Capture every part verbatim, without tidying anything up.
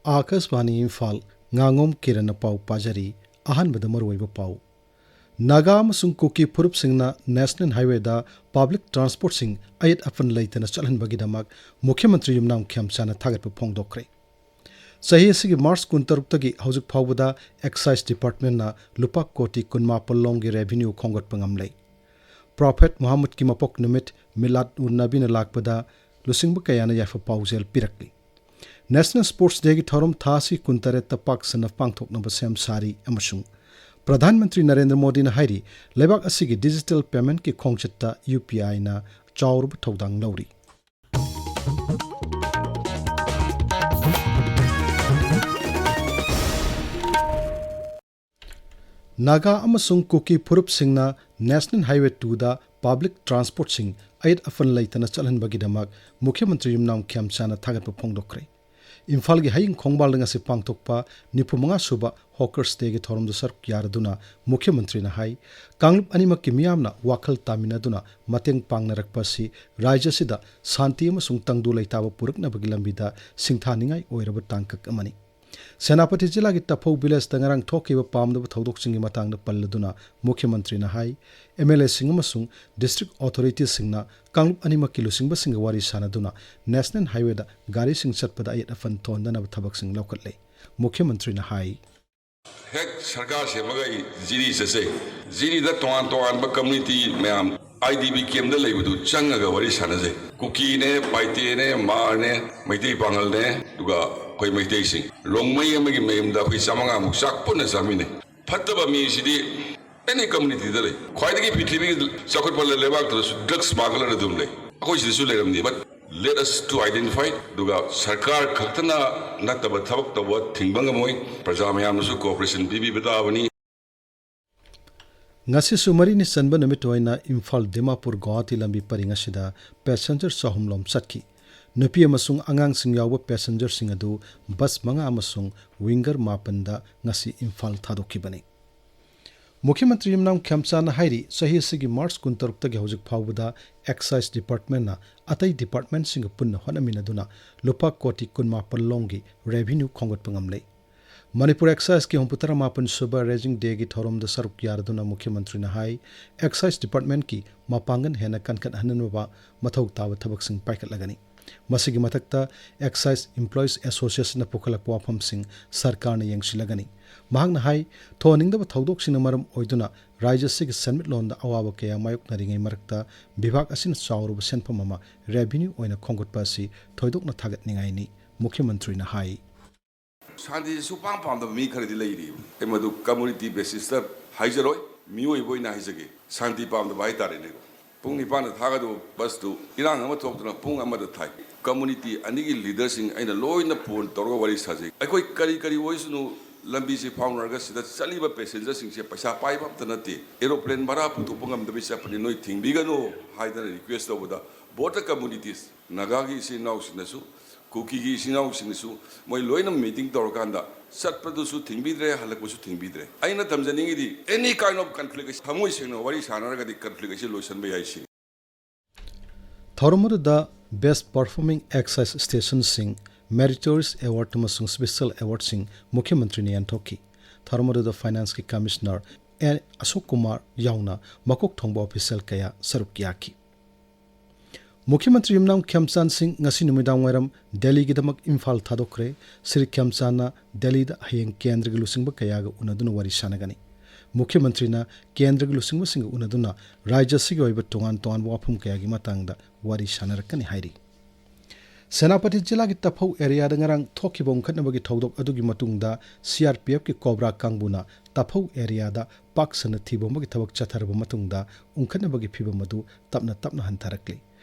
ꯑꯥꯀꯥꯁꯕꯥꯅꯤ ꯏꯝꯐꯥꯜ, ꯉꯥꯉꯣꯝ ꯀꯤꯔꯟꯅ ꯄꯥꯎ ꯄꯥꯖꯔꯤ꯫ ꯑꯍꯥꯟꯕꯗ ꯃꯔꯨꯑꯣꯏꯕ ꯄꯥꯎ꯫ ꯅꯥꯒꯥ ꯑꯃꯁꯨꯡ ꯀꯨꯀꯤ ꯐꯨꯔꯨꯞꯁꯤꯡꯅ ꯅꯦꯁꯅꯦꯜ ꯍꯥꯏꯋꯦꯗ ꯄꯕ꯭ꯂꯤꯛ ꯇ꯭ꯔꯥꯟꯁꯄꯣꯔꯠꯁꯤꯡ ꯑꯌꯦꯠ ꯑꯄꯟ ꯂꯩꯇꯅ ꯆꯠꯍꯟꯕꯒꯤꯗꯃꯛ ꯃꯨꯈ꯭ꯌ ꯃꯟꯇ꯭ꯔꯤ ꯌꯨꯝꯅꯥꯝ ꯈꯦꯝꯆꯥꯅ ꯊꯥꯒꯠꯄ ꯐꯣꯡꯗꯣꯛꯈ꯭ꯔꯦ꯫ ꯆꯍꯤ ꯑꯁꯤꯒꯤ ꯃꯥꯔꯆ ꯀꯨꯟꯇꯔꯨꯛꯇꯒꯤ ꯍꯧꯖꯤꯛ ꯐꯥꯎꯕꯗ ꯑꯦꯛꯁꯥꯏꯖ ꯗꯤꯄꯥꯔꯠꯃꯦꯟꯅ ꯂꯨꯄꯥ ꯀꯣꯇꯤ ꯀꯨꯟꯃꯥꯄꯜ ꯂꯣꯝꯒꯤ ꯔꯦꯚꯤꯅ꯭ꯌꯨ ꯈꯣꯝꯒꯠꯄ ꯉꯝꯂꯦ꯫ ꯄ꯭ꯔꯣꯐꯦꯠ ꯃꯨꯍꯝꯃꯗꯀꯤ ꯃꯄꯣꯛ ꯅꯨꯃꯤꯠ ꯃꯤꯂꯥꯗ ꯎꯟ ꯅꯕꯤꯅ ꯂꯥꯛꯄꯗ ꯂꯨꯆꯤꯡꯕ ꯀꯌꯥꯅ ꯌꯥꯏꯐ ꯄꯥꯎꯖꯦꯜ ꯄꯤꯔꯛꯂꯤ꯫ ꯅꯦꯁꯅꯦꯜ ꯁ꯭ꯄꯣꯔꯠꯁ ꯗꯦꯒꯤ ꯊꯧꯔꯝ ꯊꯥ ꯑꯁꯤ ꯀꯨꯟꯇꯔꯦꯠꯇ ꯄꯥꯛ ꯁꯟꯅ ꯄꯥꯡꯊꯣꯛꯅꯕ ꯁꯦꯝ ꯁꯥꯔꯤ ꯑꯃꯁꯨꯡ ꯄ꯭ꯔꯙꯥꯟ ꯃꯟꯇ꯭ꯔꯤ ꯅꯔꯦꯟꯗ꯭ꯔ ꯃꯣꯗꯤꯅ ꯍꯥꯏꯔꯤ, ꯂꯩꯕꯥꯛ ꯑꯁꯤꯒꯤ ꯗꯤꯖꯤꯇꯦꯜ ꯄꯦꯃꯦꯟꯠꯀꯤ ꯈꯣꯡꯆꯠꯇ ꯌꯨ ꯄꯤ ꯑꯥꯏꯅ ꯆꯥꯎꯔꯕ ꯊꯧꯗꯥꯡ ꯂꯧꯔꯤ꯫ ꯅꯥꯒꯥ ꯑꯃꯁꯨꯡ ꯀꯨꯀꯤ ꯐꯨꯔꯨꯞꯁꯤꯡꯅ ꯅꯦꯁꯅꯦꯜ ꯍꯥꯏꯋꯦ ꯇꯨꯗ ꯄꯕ꯭ꯂꯤꯛ ꯇ꯭ꯔꯥꯟꯁꯄꯣꯔꯠꯁꯤꯡ ꯑꯌꯦꯠ ꯑꯄꯟ ꯂꯩꯇꯅ ꯆꯠꯍꯟꯕꯒꯤꯗꯃꯛ ꯃꯨꯈ꯭ꯌ ꯃꯟꯇ꯭ꯔꯤ ꯌꯨꯝꯅꯥꯝ ꯈꯦꯝꯆꯥꯅ ꯊꯥꯒꯠꯄ ꯐꯣꯡꯗꯣꯛꯈ꯭ꯔꯦ꯫ ꯏꯝꯐꯥꯜꯒꯤ ꯍꯌꯤꯡ ꯈꯣꯡꯕꯥꯜꯗ ꯉꯁꯤ ꯄꯥꯡꯊꯣꯛꯄ ꯅꯤꯐꯨ ꯃꯉꯥ ꯁꯨꯕ ꯍꯣꯀꯔꯁ ꯗꯦꯒꯤ ꯊꯧꯔꯝꯗ ꯁꯔꯨꯛ ꯌꯥꯔꯗꯨꯅ ꯃꯨꯈ꯭ꯌ ꯃꯟꯇ꯭ꯔꯤꯅ ꯍꯥꯏ, ꯀꯥꯡꯂꯨꯞ ꯑꯅꯤꯃꯛꯀꯤ ꯃꯤꯌꯥꯝꯅ ꯋꯥꯈꯜ ꯇꯥꯃꯤꯟꯅꯗꯨꯅ ꯃꯇꯦꯡ ꯄꯥꯡꯅꯔꯛꯄ ꯑꯁꯤ ꯔꯥꯖ꯭ꯌ ꯑꯁꯤꯗ ꯁꯥꯟꯇꯤ ꯑꯃꯁꯨꯡ ꯇꯪꯗꯨ ꯂꯩꯇꯥꯕ ꯄꯨꯔꯛꯅꯕꯒꯤ ꯂꯝꯕꯤꯗ ꯁꯤꯡꯊꯥꯅꯤꯡꯉꯥꯏ ꯑꯣꯏꯔꯕ ꯇꯥꯡꯀꯛ ꯑꯃꯅꯤ꯫ ꯁꯦꯅꯥꯄꯇꯤ ꯖꯤꯂꯥꯒꯤ ꯇꯐꯧ ꯚꯤꯂꯦꯖꯇ ꯉꯔꯥꯡ ꯊꯣꯛꯈꯤꯕ ꯄꯥꯝꯗꯕ ꯊꯧꯗꯣꯛꯁꯤꯡꯒꯤ ꯃꯇꯥꯡꯗ ꯄꯜꯂꯗꯨꯅ ꯃꯨꯈ꯭ꯌ ꯃꯟꯇ꯭ꯔꯤꯅ ꯍꯥꯏ, ꯑꯦꯝ ꯑꯦꯜ ꯑꯦꯁꯤꯡ ꯑꯃꯁꯨꯡ ꯗꯤꯁꯇ꯭ꯔꯤꯛ ꯑꯣꯊꯣꯔꯤꯇꯤꯁꯤꯡꯅ ꯀꯥꯡꯂꯨꯞ ꯑꯅꯤꯃꯛꯀꯤ ꯂꯨꯆꯤꯡꯕꯁꯤꯡꯒ ꯋꯥꯔꯤ ꯁꯥꯅꯗꯨꯅ ꯅꯦꯁꯅꯦꯜ ꯍꯥꯏꯋꯦꯗ ꯒꯥꯔꯤꯁꯤꯡ ꯆꯠꯄꯗ ꯑꯌꯦꯠ ꯑꯄꯟ ꯊꯣꯛꯍꯟꯗꯅꯕ ꯊꯕꯛꯁꯤꯡ ꯂꯧꯈꯠꯂꯦ꯫ ꯃꯨꯈ꯭ꯌ ꯃꯟꯇ꯭ꯔꯤꯅ ꯍꯥꯏ, ꯍꯦꯛ ꯁꯔꯀꯥꯔ ꯁꯦꯝꯃꯒ ꯑꯩ ꯖꯤꯔꯤ ꯆꯠꯆꯩ꯫ ꯖꯤꯔꯤꯗ ꯇꯣꯉꯥꯟ ꯇꯣꯉꯥꯟꯕ ꯀꯝꯃ꯭ꯌꯨꯅꯤꯇꯤ ꯃꯌꯥꯝ, ꯑꯥꯏ ꯗꯤ ꯕꯤ ꯀꯦꯝꯗ ꯂꯩꯕꯗꯨ ꯆꯪꯉꯒ ꯋꯥꯔꯤ ꯁꯥꯟꯅꯖꯩ꯫ ꯀꯨꯀꯤꯅꯦ, ꯄꯥꯏꯇꯦꯅꯦ, ꯃꯥꯔꯅꯦ, ꯃꯩꯇꯩ ꯄꯥꯉꯜꯅꯦ, ꯑꯗꯨꯒ ꯑꯩꯈꯣꯏ ꯃꯩꯇꯩꯁꯤꯡ꯫ ꯔꯣꯡꯃꯩ ꯑꯃꯒꯤ ꯃꯌꯨꯝꯗ ꯑꯩꯈꯣꯏ ꯆꯥꯃꯉꯥꯃꯨꯛ ꯆꯥꯛ ꯄꯨꯟꯅ ꯆꯥꯃꯤꯟꯅꯩ꯫ ꯐꯠꯇꯕ ꯃꯤꯁꯤꯗꯤ ꯑꯦꯅꯤ ꯀꯝꯃ꯭ꯌꯨꯅꯤꯇꯤꯗ ꯂꯩ꯫ ꯈ꯭ꯋꯥꯏꯗꯒꯤ ꯄ꯭ꯔꯤꯊꯤꯕꯤꯒꯤ ꯆꯥꯎꯈꯠꯄ ꯂꯩꯕꯥꯛꯇꯨꯗꯁꯨ ꯗ꯭ꯔꯒ ꯁ꯭ꯃꯒꯂꯔ ꯑꯗꯨꯝ ꯂꯩ꯫ ꯑꯩꯈꯣꯏ ꯁꯤꯗꯁꯨ ꯂꯩꯔꯝꯅꯤ꯫ But let us to identify, ꯑꯗꯨꯒ ꯁꯔꯀꯥꯔ ꯈꯛꯇꯅ ꯅꯠꯇꯕ ꯊꯕꯛ ꯇꯧꯕ ꯊꯤꯡꯕ ꯉꯝꯃꯣꯏ꯫ ꯄ꯭ꯔꯖꯥ ꯃꯌꯥꯝꯅꯁꯨ ꯀꯣꯑꯣꯄꯔꯦꯁꯟ ꯄꯤꯕꯤꯕ ꯇꯥꯕꯅꯤ꯫ ꯉꯁꯤꯁꯨ ꯃꯔꯤꯅꯤ ꯆꯟꯕ ꯅꯨꯃꯤꯠ ꯑꯣꯏꯅ ꯏꯝꯐꯥꯜ ꯗꯤꯃꯥꯄꯨꯔ ꯒꯨꯋꯥꯍꯥꯇꯤ ꯂꯝꯕꯤ ꯄꯔꯤꯡ ꯑꯁꯤꯗ ꯄꯦꯁꯦꯟꯖꯔ ꯆꯍꯨꯝ ꯂꯣꯝ ꯆꯠꯈꯤ꯫ ꯅꯨꯄꯤ ꯑꯃꯁꯨꯡ ꯑꯉꯥꯡꯁꯤꯡ ꯌꯥꯎꯕ ꯄꯦꯁꯦꯟꯖꯔꯁꯤꯡ ꯑꯗꯨ ꯕꯁ ꯃꯉꯥ ꯑꯃꯁꯨꯡ ꯋꯤꯡꯒꯔ ꯃꯥꯄꯟꯗ ꯉꯁꯤ ꯏꯝꯐꯥꯜ ꯊꯥꯗꯣꯛꯈꯤꯕꯅꯤ꯫ ꯃꯨꯈ꯭ꯌ ꯃꯟꯇ꯭ꯔꯤ ꯌꯨꯝꯅꯥꯝ ꯈꯦꯝꯆꯥꯟꯅ ꯍꯥꯏꯔꯤ, ꯆꯍꯤ ꯑꯁꯤꯒꯤ ꯃꯥꯔꯆ ꯀꯨꯟꯇꯔꯨꯛꯇꯒꯤ ꯍꯧꯖꯤꯛ ꯐꯥꯎꯕꯗ ꯑꯦꯛꯁꯥꯏꯖ ꯗꯤꯄꯥꯔꯠꯃꯦꯟꯅ ꯑꯇꯩ ꯗꯤꯄꯥꯔꯠꯃꯦꯟꯁꯤꯡꯒ ꯄꯨꯟꯅ ꯍꯣꯠꯅꯃꯤꯟꯅꯗꯨꯅ ꯂꯨꯄꯥ ꯀꯣꯇꯤ ꯀꯨꯟꯃꯥꯄꯟ ꯂꯣꯝꯒꯤ ꯔꯦꯚꯤꯅ꯭ꯌꯨ ꯈꯣꯝꯒꯠꯄ ꯉꯝꯂꯦ꯫ ꯃꯅꯤꯄꯨꯔ ꯑꯦꯛꯁꯥꯏꯖꯀꯤ ꯍꯨꯝꯐꯨꯇꯔꯥ ꯃꯥꯄꯟ ꯁꯨꯕ ꯔꯦꯖꯤꯡ ꯗꯦꯒꯤ ꯊꯧꯔꯝꯗ ꯁꯔꯨꯛ ꯌꯥꯔꯗꯨꯅ ꯃꯨꯈ꯭ꯌ ꯃꯟꯇ꯭ꯔꯤꯅ ꯍꯥꯏ, ꯑꯦꯛꯁꯥꯏꯖ ꯗꯤꯄꯥꯔꯠꯃꯦꯟꯀꯤ ꯃꯄꯥꯡꯒꯜ ꯍꯦꯟꯅ ꯀꯟꯈꯠꯍꯟꯅꯕ ꯃꯊꯧ ꯇꯥꯕ ꯊꯕꯛꯁꯤꯡ ꯄꯥꯏꯈꯠꯂꯒꯅꯤ꯫ ꯃꯁꯤꯒꯤ ꯃꯊꯛꯇ ꯑꯦꯛꯁꯥꯏꯖ ꯏꯝꯄ꯭ꯂꯣꯌꯤꯁ ꯑꯦꯁꯣꯁꯤꯌꯦꯁꯟꯅ ꯄꯨꯈꯠꯂꯛꯄ ꯋꯥꯐꯝꯁꯤꯡ ꯁꯔꯀꯥꯔꯅ ꯌꯦꯡꯁꯤꯜꯂꯒꯅꯤ꯫ ꯃꯍꯥꯛꯅ ꯍꯥꯏ, ꯊꯣꯛꯍꯟꯅꯤꯡꯗꯕ ꯊꯧꯗꯣꯛꯁꯤꯡꯅ ꯃꯔꯝ ꯑꯣꯏꯗꯨꯅ ꯔꯥꯖ꯭ꯌ ꯑꯁꯤꯒꯤ ꯁꯦꯟꯃꯤꯠꯂꯣꯟꯗ ꯑꯋꯥꯕ ꯀꯌꯥ ꯃꯥꯌꯣꯛꯅꯔꯤꯉꯩ ꯃꯔꯛꯇ ꯚꯤꯚꯥꯒ ꯑꯁꯤꯅ ꯆꯥꯎꯔꯕ ꯁꯦꯟꯐꯝ ꯑꯃ ꯔꯦꯚꯤꯅ꯭ꯌꯨ ꯑꯣꯏꯅ ꯈꯣꯝꯒꯠꯄ ꯑꯁꯤ ꯊꯣꯏꯗꯣꯛꯅ ꯊꯥꯒꯠꯅꯤꯡꯉꯥꯏꯅꯤ, ꯃꯨꯈ꯭ꯌ ꯃꯟꯇ꯭ꯔꯤꯅ ꯍꯥꯏ꯫ ꯁꯥꯟꯇꯤꯁꯤ ꯁꯨꯄꯥꯝ ꯄꯥꯝꯗꯕ ꯃꯤ ꯈꯔꯗꯤ ꯂꯩꯔꯤꯕ꯫ ꯑꯩ ꯃꯗꯨ ꯀꯝꯃꯨꯅꯤꯇꯤ ꯕꯦꯁꯤꯁꯇ ꯍꯥꯏꯖꯔꯣꯏ, ꯃꯤꯑꯣꯏꯕ ꯑꯣꯏꯅ ꯍꯥꯏꯖꯒꯦ꯫ ꯁꯥꯟꯇꯤ ꯄꯥꯝꯗꯕ ꯍꯥꯏꯇꯥꯔꯦꯅꯦꯀꯣ꯫ ꯄꯨꯡ ꯅꯤꯄꯥꯟꯗ ꯊꯥꯒꯗꯧꯕ ꯕꯁꯇꯨ ꯏꯔꯥꯡ ꯑꯃ ꯊꯣꯛꯇꯨꯅ ꯄꯨꯡ ꯑꯃꯗ ꯊꯥꯏ꯫ ꯀꯝꯃꯨꯅꯤꯇꯤ ꯑꯅꯤꯒꯤ ꯂꯤꯗꯔꯁꯤꯡ ꯑꯩꯅ ꯂꯣꯏꯅ ꯐꯣꯟ ꯇꯧꯔꯒ ꯋꯥꯔꯤ ꯁꯥꯖꯩ꯫ ꯑꯩꯈꯣꯏ ꯀꯔꯤ ꯀꯔꯤ ꯑꯣꯏꯁꯅꯨ, ꯂꯝꯕꯤꯁꯤ ꯐꯥꯎꯅꯔꯒ ꯁꯤꯗ ꯆꯠꯂꯤꯕ ꯄꯦꯁꯦꯟꯖꯔꯁꯤꯡꯁꯦ ꯄꯩꯁꯥ ꯄꯥꯏꯕ ꯑꯝꯇ ꯅꯠꯇꯦ, ꯑꯦꯔꯣꯄ꯭ꯂꯦꯟ ꯚꯔꯥ ꯄꯨꯊꯣꯛꯄ ꯉꯝꯗꯕꯩ ꯆꯠꯄꯅꯤ, ꯅꯣꯏ ꯊꯤꯡꯕꯤꯒꯅꯨ ꯍꯥꯏꯗꯅ ꯔꯤꯀ꯭ꯋꯦꯁ ꯇꯧꯕꯗ both the communities, ꯅꯥꯒꯥꯒꯤ ꯏꯆꯤꯟ ꯏꯅꯥꯎꯁꯤꯡꯅꯁꯨ, ꯀꯨꯀꯤꯒꯤ ꯏꯆꯤꯟ ꯏꯅꯥꯎꯁꯤꯡꯅꯁꯨ, ꯃꯣꯏ ꯂꯣꯏꯅ ꯃꯤꯇꯤꯡ ꯇꯧꯔꯀꯥꯟꯗ ꯆꯠꯄꯗꯨꯁꯨ ꯊꯤꯡꯕꯤꯗ꯭ꯔꯦ, ꯍꯜꯂꯛꯄꯁꯨ ꯊꯤꯡꯕꯤꯗ꯭ꯔꯦ꯫ ꯑꯩꯅ ꯊꯝꯖꯅꯤꯡꯉꯤꯗꯤ, any kind of conflict ꯑꯁꯤ ꯊꯃꯣꯏ ꯁꯦꯡꯅ ꯋꯥꯔꯤ ꯁꯥꯟꯅꯔꯒꯗꯤ conflict ꯑꯁꯤ ꯂꯣꯏꯁꯤꯟꯕ ꯌꯥꯏ ꯁꯤꯅꯤ꯫ ꯊꯧꯔꯝ ꯑꯗꯨꯗ Best Performing Excise Stationꯁꯤꯡ, Meritorious Award ꯑꯃꯁꯨꯡ Special Awardꯁꯤꯡ ꯃꯨꯈ꯭ꯌ ꯃꯟꯇ꯭ꯔꯤꯅ ꯌꯦꯟꯊꯣꯛꯈꯤ꯫ ꯊꯧꯔꯝ ꯑꯗꯨꯗ ꯐꯥꯏꯅꯥꯟꯁꯀꯤ ꯀꯃꯤꯁꯅꯔ ꯑꯦ ꯑꯁꯣꯛ ꯀꯨꯃꯥꯔ ꯌꯥꯎꯅ ꯃꯀꯣꯛ ꯊꯣꯡꯕ ꯑꯣꯐꯤꯁꯤꯌꯦꯜ ꯀꯌꯥ ꯁꯔꯨꯛ ꯌꯥꯈꯤ꯫ ꯃꯨꯈ꯭ꯌ ꯃꯟꯇ꯭ꯔꯤ ꯌꯨꯝꯅꯥꯝ ꯈꯦꯝꯆꯥꯟ ꯁꯤꯡ ꯉꯁꯤ ꯅꯨꯃꯤꯗꯥꯡ ꯋꯥꯏꯔꯝ ꯗꯦꯜꯂꯤꯒꯤꯗꯃꯛ ꯏꯝꯐꯥꯜ ꯊꯥꯗꯣꯛꯈ꯭ꯔꯦ꯫ ꯁ꯭ꯔꯤ ꯈꯦꯝꯆꯥꯟꯅ ꯗꯦꯜꯂꯤꯗ ꯍꯌꯦꯡ ꯀꯦꯟꯗ꯭ꯔꯒꯤ ꯂꯨꯆꯤꯡꯕ ꯀꯌꯥꯒ ꯎꯅꯗꯨꯅ ꯋꯥꯔꯤ ꯁꯥꯟꯅꯒꯅꯤ꯫ ꯃꯨꯈ꯭ꯌ ꯃꯟꯇ꯭ꯔꯤꯅ ꯀꯦꯟꯗ꯭ꯔꯒꯤ ꯂꯨꯆꯤꯡꯕꯁꯤꯡꯒ ꯎꯅꯗꯨꯅ ꯔꯥꯖ꯭ꯌ ꯑꯁꯤꯒꯤ ꯑꯣꯏꯕ ꯇꯣꯉꯥꯟ ꯇꯣꯉꯥꯟꯕ ꯋꯥꯐꯝ ꯀꯌꯥꯒꯤ ꯃꯇꯥꯡꯗ ꯋꯥꯔꯤ ꯁꯥꯟꯅꯔꯛꯀꯅꯤ ꯍꯥꯏꯔꯤ꯫ ꯁꯦꯅꯥꯄꯇꯤ ꯖꯤꯂꯥꯒꯤ ꯇꯐꯧ ꯑꯦꯔꯤꯌꯥꯗ ꯉꯔꯥꯡ ꯊꯣꯛꯈꯤꯕ ꯎꯪꯈꯠꯅꯕꯒꯤ ꯊꯧꯗꯣꯛ ꯑꯗꯨꯒꯤ ꯃꯇꯨꯡꯗ ꯁꯤ ꯑꯥꯔ ꯄꯤ ꯑꯦꯐꯀꯤ ꯀꯣꯕ꯭ꯔꯥ ꯀꯥꯡꯕꯨꯅ ꯇꯐꯧ ꯑꯦꯔꯤꯌꯥꯗ ꯄꯥꯛ ꯁꯟꯅ ꯊꯤꯕꯣꯝꯕꯒꯤ ꯊꯕꯛ ꯆꯠꯊꯔꯕ ꯃꯇꯨꯡꯗ ꯎꯪꯈꯠꯅꯕꯒꯤ ꯐꯤꯚꯝ ꯑꯗꯨ ꯇꯞꯅ ꯇꯞꯅ ꯍꯟꯊꯔꯛꯂꯤ꯫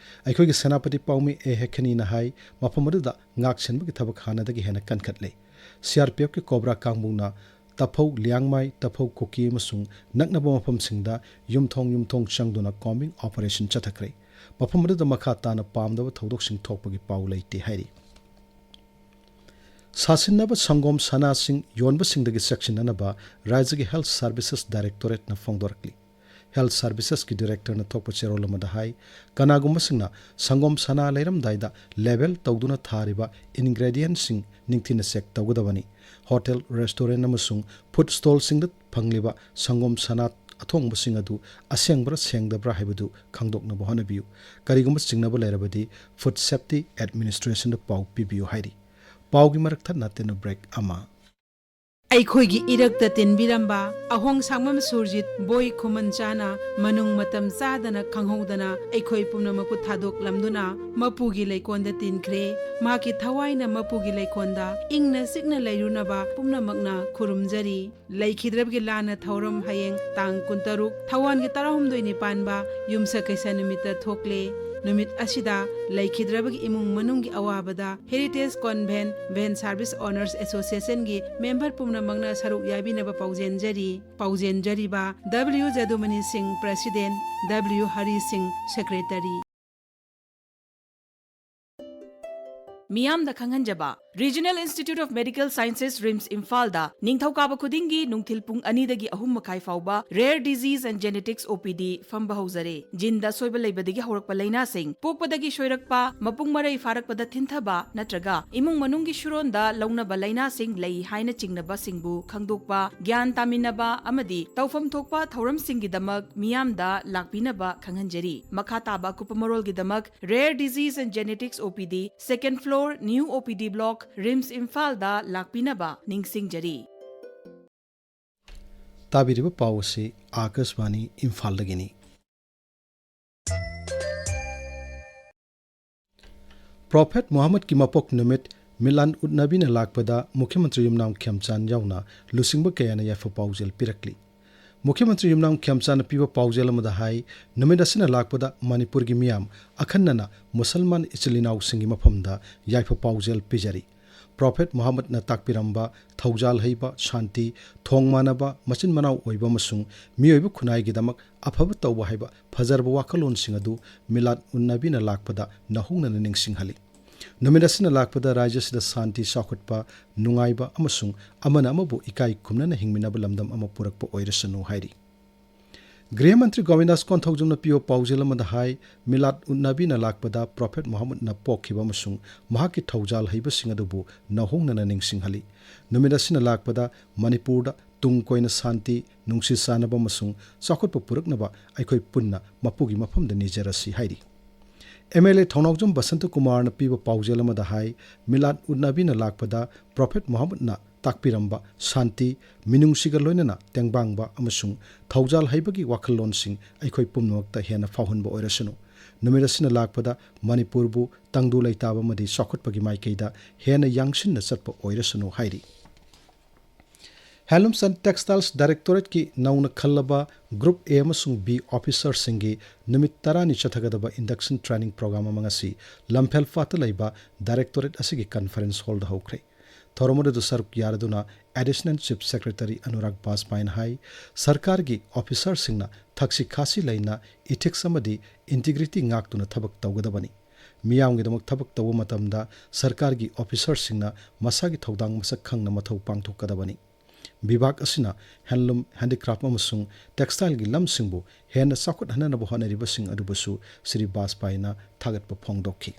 ꯑꯩꯈꯣꯏꯒꯤ ꯁꯦꯅꯥꯄꯇꯤ ꯄꯥꯎꯃꯤ ꯑꯦ ꯍꯦꯈꯅꯤꯅ ꯍꯥꯏ, ꯃꯐꯝ ꯑꯗꯨꯗ ꯉꯥꯛꯁꯦꯟꯕꯒꯤ ꯊꯕꯛ ꯍꯥꯟꯅꯗꯒꯤ ꯍꯦꯟꯅ ꯀꯟꯈꯠꯂꯦ꯫ ꯁꯤ ꯑꯥꯔ ꯄꯤ ꯑꯦꯐꯀꯤ ꯀꯣꯕ꯭ꯔꯥ ꯀꯥꯡꯕꯨꯅ ꯇꯐꯧ ꯂꯤꯌꯥꯡꯃꯥꯏ, ꯇꯐꯧ ꯀꯨꯀꯤ ꯑꯃꯁꯨꯡ ꯅꯛꯅꯕ ꯃꯐꯝꯁꯤꯡꯗ ꯌꯨꯝꯊꯣꯡ ꯌꯨꯝꯊꯣꯡ ꯆꯪꯗꯨꯅ ꯀꯣꯝꯕꯤꯡ ꯑꯣꯄꯔꯦꯁꯟ ꯆꯠꯊꯈ꯭ꯔꯦ꯫ ꯃꯐꯝ ꯑꯗꯨꯗ ꯃꯈꯥ ꯇꯥꯅ ꯄꯥꯝꯗꯕ ꯊꯧꯗꯣꯛꯁꯤꯡ ꯊꯣꯛꯄꯒꯤ ꯄꯥꯎ ꯂꯩꯇꯦ ꯍꯥꯏꯔꯤ꯫ ꯁꯥꯁꯤꯟꯅꯕ ꯁꯪꯒꯣꯝ ꯁꯅꯥꯁꯤꯡ ꯌꯣꯟꯕꯁꯤꯡꯗꯒꯤ ꯆꯦꯛꯁꯤꯟꯅꯅꯕ ꯔꯥꯖ꯭ꯌꯒꯤ Health Services Directorate-ꯅ ꯐꯣꯡꯗꯣꯔꯛꯂꯤ꯫ Health Services-ꯀꯤ Director-ꯅ ꯊꯣꯛꯄ ꯆꯦꯔꯣꯜ ꯑꯃꯗ ꯍꯥꯏ, ꯀꯅꯥꯒꯨꯝꯕꯁꯤꯡꯅ ꯁꯪꯒꯣꯝ ꯁꯅꯥ ꯂꯩꯔꯝꯗꯥꯏꯗ label ꯇꯧꯗꯨꯅ ꯊꯥꯔꯤꯕ ingredient-ꯁꯤꯡ ꯅꯤꯡꯊꯤꯅ check ꯇꯧꯒꯗꯕꯅꯤ꯫ Hotel, restaurant ꯑꯃꯁꯨꯡ food stall-ꯁꯤꯡꯗ ꯐꯪꯂꯤꯕ ꯁꯪꯒꯣꯝ ꯁꯅꯥ ꯑꯊꯣꯡꯕꯁꯤꯡ ꯑꯗꯨ ꯑꯁꯦꯡꯕ꯭ꯔꯥ ꯁꯦꯡꯗꯕ꯭ꯔꯥ ꯍꯥꯏꯕꯗꯨ ꯈꯪꯗꯣꯛꯅꯕ ꯍꯣꯠꯅꯕꯤꯌꯨ꯫ ꯀꯔꯤꯒꯨꯝꯕ ꯆꯤꯡꯅꯕ ꯂꯩꯔꯕꯗꯤ Food Safety Administration-ꯗ ꯄꯥꯎ ꯄꯤꯕꯤꯌꯨ ꯍꯥꯏꯔꯤ꯫ ꯄꯥꯎꯒꯤ ꯃꯔꯛ ꯊꯠꯅ ꯇꯦꯟꯅ break ꯑꯃ꯫ ꯑꯩꯈꯣꯏꯒꯤ ꯏꯔꯛꯇ ꯇꯤꯟꯕꯤꯔꯝꯕ ꯑꯍꯣꯡꯁꯥꯡꯕꯝ ꯁꯨꯔꯖꯤꯠ ꯕꯣꯏ ꯈꯨꯃꯟꯆꯥꯅ ꯃꯅꯨꯡ ꯃꯇꯝ ꯆꯥꯗꯅ ꯈꯪꯍꯧꯗꯅ ꯑꯩꯈꯣꯏ ꯄꯨꯝꯅꯃꯛꯄꯨ ꯊꯥꯗꯣꯛꯂꯝꯗꯨꯅ ꯃꯄꯨꯒꯤ ꯂꯩꯀꯣꯜꯗ ꯇꯤꯟꯈ꯭ꯔꯦ꯫ ꯃꯍꯥꯛꯀꯤ ꯊꯋꯥꯏꯅ ꯃꯄꯨꯒꯤ ꯂꯩꯀꯣꯜꯗ ꯏꯪꯅ ꯆꯤꯛꯅ ꯂꯩꯔꯨꯅꯕ ꯄꯨꯝꯅꯃꯛꯅ ꯈꯨꯔꯨꯝꯖꯔꯤ꯫ ꯂꯩꯈꯤꯗ꯭ꯔꯕꯒꯤ ꯂꯥꯟꯅ ꯊꯧꯔꯝ ꯍꯌꯦꯡ ꯇꯥꯡ ꯀꯨꯟꯇꯔꯨꯛ, ꯊꯧꯋꯥꯟꯒꯤ ꯇꯔꯥꯍꯨꯝꯗꯣꯏꯅꯤ ꯄꯥꯟꯕ ꯌꯨꯝꯁꯀꯩꯁ ꯅꯨꯃꯤꯠꯇ ꯊꯣꯛꯂꯦ꯫ ꯅꯨꯃꯤꯠ ꯑꯁꯤꯗ ꯂꯩꯈꯤꯗ꯭ꯔꯕꯒꯤ ꯏꯃꯨꯡ ꯃꯅꯨꯡꯒꯤ ꯑꯋꯥꯕꯗ Heritage Convent Van Service Owners Association-ꯒꯤ member ꯄꯨꯝꯅꯃꯛꯅ ꯁꯔꯨꯛ ꯌꯥꯕꯤꯅꯕ ꯄꯥꯎꯖꯦꯟꯖꯔꯤ꯫ ꯄꯥꯎꯖꯦꯟꯖꯔꯤꯕ W ꯖꯗꯨꯃꯅꯤ ꯁꯤꯡ, President, W ꯍꯔꯤ ꯁꯤꯡ, Secretary꯫ ꯃꯤꯌꯥꯝꯗ ꯈꯪꯍꯟꯖꯕ, Regional Institute of Medical Sciences, RIMS ꯏꯝꯐꯥꯜꯗ ꯅꯤꯡꯊꯧꯀꯥꯕ ꯈꯨꯗꯤꯡꯒꯤ ꯅꯨꯡꯊꯤꯜ ꯄꯨꯡ ꯑꯅꯤꯗꯒꯤ ꯑꯍꯨꯝ ꯃꯈꯥꯏ ꯐꯥꯎꯕ Rare Disease and Genetics O P D ꯐꯝꯕ ꯍꯧꯖꯔꯦ꯫ ꯖꯤꯟꯗ ꯑꯁꯣꯏꯕ ꯂꯩꯕꯗꯒꯤ ꯍꯧꯔꯛꯄ ꯂꯥꯏꯅꯥꯁꯤꯡ, ꯄꯣꯛꯄꯗꯒꯤ ꯁꯣꯏꯔꯛꯄ, ꯃꯄꯨꯡ ꯃꯔꯩ ꯐꯥꯔꯛꯄꯗ ꯊꯤꯟꯊꯕ ꯅꯠꯇ꯭ꯔꯒ ꯏꯃꯨꯡ ꯃꯅꯨꯡꯒꯤ ꯁꯨꯔꯣꯟꯗ ꯂꯧꯅꯕ ꯂꯥꯏꯅꯥꯁꯤꯡ ꯂꯩ ꯍꯥꯏꯅ ꯆꯤꯡꯅꯕꯁꯤꯡꯕꯨ ꯈꯪꯗꯣꯛꯄ, ꯒ꯭ꯌꯥꯟ ꯇꯥꯃꯤꯟꯅꯕ ꯑꯃꯗꯤ ꯇꯧꯐꯝ ꯊꯣꯛꯄ ꯊꯧꯔꯝꯁꯤꯡꯒꯤꯗꯃꯛ ꯃꯤꯌꯥꯝꯗ ꯂꯥꯛꯄꯤꯅꯕ ꯈꯪꯍꯟꯖꯔꯤ꯫ ꯃꯈꯥ ꯇꯥꯕ ꯑꯀꯨꯞꯄ ꯃꯔꯣꯜꯒꯤꯗꯃꯛ Rare Disease and Genetics O P D, second floor, New O P D Block, RIMS ꯏꯝꯐꯥꯜꯗ ꯂꯥꯛꯄꯤꯅꯕ ꯅꯤꯡꯁꯤꯡꯖꯔꯤ꯫ ꯇꯥꯕꯤꯔꯤꯕ ꯄꯥꯎ ꯑꯁꯤ ꯑꯥꯀꯥꯁꯕꯥꯅꯤ ꯏꯝꯐꯥꯜꯗꯒꯤꯅꯤ꯫ Prophet ꯃꯨꯍꯝꯃꯗꯀꯤ ꯃꯄꯣꯛ ꯅꯨꯃꯤꯠ ꯃꯤꯂꯥꯟ ꯎꯠꯅꯕꯤꯅ ꯂꯥꯛꯄꯗ ꯃꯨꯈ꯭ꯌ ꯃꯟꯇ꯭ꯔꯤ ꯌꯨꯝꯅꯥꯝ ꯈꯦꯝꯆꯥꯟ ꯌꯥꯎꯅ ꯂꯨꯆꯤꯡꯕ ꯀꯌꯥꯅ ꯌꯥꯏꯐ ꯄꯥꯎꯖꯦꯜ ꯄꯤꯔꯛꯂꯤ꯫ ꯃꯨꯈ꯭ꯌ ꯃꯟꯇ꯭ꯔꯤ ꯌꯨꯝꯅꯥꯝ ꯈꯦꯝꯆꯥꯟꯅ ꯄꯤꯕ ꯄꯥꯎꯖꯦꯜ ꯑꯃꯗ ꯍꯥꯏ, ꯅꯨꯃꯤꯠ ꯑꯁꯤꯅ ꯂꯥꯛꯄꯗ ꯃꯅꯤꯄꯨꯔꯒꯤ ꯃꯤꯌꯥꯝ ꯑꯈꯟꯅꯅ ꯃꯨꯁꯜꯃꯥꯟ ꯏꯆꯤꯜ ꯏꯅꯥꯎꯁꯤꯡꯒꯤ ꯃꯐꯝꯗ ꯌꯥꯏꯐ ꯄꯥꯎꯖꯦꯜ ꯄꯤꯖꯔꯤ꯫ Prophet ꯃꯨꯍꯝꯃꯗꯅ ꯇꯥꯛꯄꯤꯔꯝꯕ ꯊꯧꯖꯥꯜ ꯍꯩꯕ, ꯁꯥꯟꯇꯤ, ꯊꯣꯡ ꯃꯥꯟꯅꯕ, ꯃꯆꯤꯟ ꯃꯅꯥꯎ ꯑꯣꯏꯕ ꯑꯃꯁꯨꯡ ꯃꯤꯑꯣꯏꯕ ꯈꯨꯟꯅꯥꯏꯒꯤꯗꯃꯛ ꯑꯐꯕ ꯇꯧꯕ ꯍꯥꯏꯕ ꯐꯖꯔꯕ ꯋꯥꯈꯜꯂꯣꯟꯁꯤꯡ ꯑꯗꯨ ꯃꯤꯂꯥꯗ ꯎꯟꯅꯕꯤꯅ ꯂꯥꯛꯄꯗ ꯅꯧꯍꯧꯅꯅ ꯅꯤꯡꯁꯤꯡꯍꯜꯂꯤ꯫ ꯅꯨꯃꯤꯠ ꯑꯁꯤꯅ ꯂꯥꯛꯄꯗ ꯔꯥꯖ꯭ꯌ ꯑꯁꯤꯗ ꯁꯥꯟꯇꯤ, ꯆꯥꯎꯈꯠꯄ, ꯅꯨꯡꯉꯥꯏꯕ ꯑꯃꯁꯨꯡ ꯑꯃꯅ ꯑꯃꯕꯨ ꯏꯀꯥꯏ ꯈꯨꯝꯅꯅ ꯍꯤꯡꯃꯤꯟꯅꯕ ꯂꯝꯗꯝ ꯑꯃ ꯄꯨꯔꯛꯄ ꯑꯣꯏꯔꯁꯅꯨ ꯍꯥꯏꯔꯤ꯫ ꯒ꯭ꯔꯤꯍ ꯃꯟꯇ꯭ꯔꯤ ꯒꯣꯕꯤꯟꯗꯥꯁ ꯀꯣꯟꯊꯧꯖꯝꯅ ꯄꯤꯕ ꯄꯥꯎꯖꯦꯜ ꯑꯃꯗ ꯍꯥꯏ, ꯃꯤꯂꯥꯗ ꯎꯟꯅꯕꯤꯅ ꯂꯥꯛꯄꯗ ꯄ꯭ꯔꯣꯐꯦꯠ ꯃꯨꯍꯝꯃꯗꯅ ꯄꯣꯛꯈꯤꯕ ꯑꯃꯁꯨꯡ ꯃꯍꯥꯛꯀꯤ ꯊꯧꯖꯥꯜ ꯍꯩꯕꯁꯤꯡ ꯑꯗꯨꯕꯨ ꯅꯧꯍꯧꯅꯅ ꯅꯤꯡꯁꯤꯡꯍꯜꯂꯤ꯫ ꯅꯨꯃꯤꯠ ꯑꯁꯤꯅ ꯂꯥꯛꯄꯗ ꯃꯅꯤꯄꯨꯔꯗ ꯇꯨꯡ ꯀꯣꯏꯅ ꯁꯥꯟꯇꯤ, ꯅꯨꯡꯁꯤ ꯆꯥꯟꯅꯕ ꯑꯃꯁꯨꯡ ꯆꯥꯎꯈꯠꯄ ꯄꯨꯔꯛꯅꯕ ꯑꯩꯈꯣꯏ ꯄꯨꯟꯅ ꯃꯄꯨꯒꯤ ꯃꯐꯝꯗ ꯅꯤꯖꯔꯁꯤ ꯍꯥꯏꯔꯤ꯫ ꯑꯦꯝ ꯑꯦꯜ ꯑꯦ ꯊꯧꯅꯥꯎꯖꯝ ꯕꯁꯟꯇ ꯀꯨꯃꯥꯔꯅ ꯄꯤꯕ ꯄꯥꯎꯖꯦꯜ ꯑꯃꯗ ꯍꯥꯏ, ꯃꯤꯂꯥꯗ ꯎꯟꯅꯕꯤꯅ ꯂꯥꯛꯄꯗ ꯄ꯭ꯔꯣꯐꯦꯠ ꯃꯨꯍꯝꯃꯗꯅ ꯇꯥꯛꯄꯤꯔꯝꯕ ꯁꯥꯟꯇꯤ, ꯃꯤꯅꯨꯡꯁꯤꯒ ꯂꯣꯏꯅꯅ ꯇꯦꯡꯕꯥꯡꯕ ꯑꯃꯁꯨꯡ ꯊꯧꯖꯥꯜ ꯍꯩꯕꯒꯤ ꯋꯥꯈꯜꯂꯣꯟꯁꯤꯡ ꯑꯩꯈꯣꯏ ꯄꯨꯝꯅꯃꯛꯇ ꯍꯦꯟꯅ ꯐꯥꯎꯍꯟꯕ ꯑꯣꯏꯔꯁꯅꯨ꯫ ꯅꯨꯃꯤꯠ ꯑꯁꯤꯅ ꯂꯥꯛꯄꯗ ꯃꯅꯤꯄꯨꯔꯕꯨ ꯇꯪꯗꯨ ꯂꯩꯇꯥꯕ ꯑꯃꯗꯤ ꯆꯥꯎꯈꯠꯄꯒꯤ ꯃꯥꯏꯀꯩꯗ ꯍꯦꯟꯅ ꯌꯥꯡꯁꯤꯟꯅ ꯆꯠꯄ ꯑꯣꯏꯔꯁꯅꯨ ꯍꯥꯏꯔꯤ꯫ Handlooms and Textiles Directorateꯀꯤ ꯅꯧꯅ ꯈꯜꯂꯕ Group A ꯑꯃꯁꯨꯡ B officerꯁꯤꯡꯒꯤ ꯅꯨꯃꯤꯠ ꯇꯔꯥꯅꯤ ꯆꯠꯊꯒꯗꯕ induction training program ꯑꯃ ꯉꯁꯤ ꯂꯝꯐꯦꯜꯄꯥꯠꯇ ꯂꯩꯕ directorate ꯑꯁꯤꯒꯤ conference hallꯗ ꯍꯧꯈ꯭ꯔꯦ꯫ ꯊꯧꯔꯝ ꯑꯗꯨꯗ ꯁꯔꯨꯛ ꯌꯥꯔꯗꯨꯅ Additional Chief Secretary ꯑꯅꯨꯔꯥꯒ ꯕꯥꯖꯄꯥꯏꯅ ꯍꯥꯏ, ꯁꯔꯀꯥꯔꯒꯤ officerꯁꯤꯡꯅ ꯊꯛꯁꯤ ꯈꯥꯁꯤ ꯂꯩꯅ ethics ꯑꯃꯗꯤ integrity ꯉꯥꯛꯇꯨꯅ ꯊꯕꯛ ꯇꯧꯒꯗꯕꯅꯤ꯫ ꯃꯤꯌꯥꯝꯒꯤꯗꯃꯛ ꯊꯕꯛ ꯇꯧꯕ ꯃꯇꯝꯗ ꯁꯔꯀꯥꯔꯒꯤ officerꯁꯤꯡꯅ ꯃꯁꯥꯒꯤ ꯊꯧꯗꯥꯡ ꯃꯁꯛ ꯈꯪꯅ ꯃꯊꯧ ꯄꯥꯡꯊꯣꯛꯀꯗꯕꯅꯤ꯫ ꯕꯤꯚꯥꯒ ꯑꯁꯤꯅ handloom, handicraft ꯑꯃꯁꯨꯡ textileꯒꯤ ꯂꯝꯁꯤꯡꯕꯨ ꯍꯦꯟꯅ ꯆꯥꯎꯈꯠꯍꯟꯅꯕ ꯍꯣꯠꯅꯔꯤꯕꯁꯤꯡ ꯑꯗꯨꯕꯨꯁꯨ ꯁ꯭ꯔꯤ ꯕꯥꯖꯄꯥꯏꯅ ꯊꯥꯒꯠꯄ ꯐꯣꯡꯗꯣꯛꯈꯤ꯫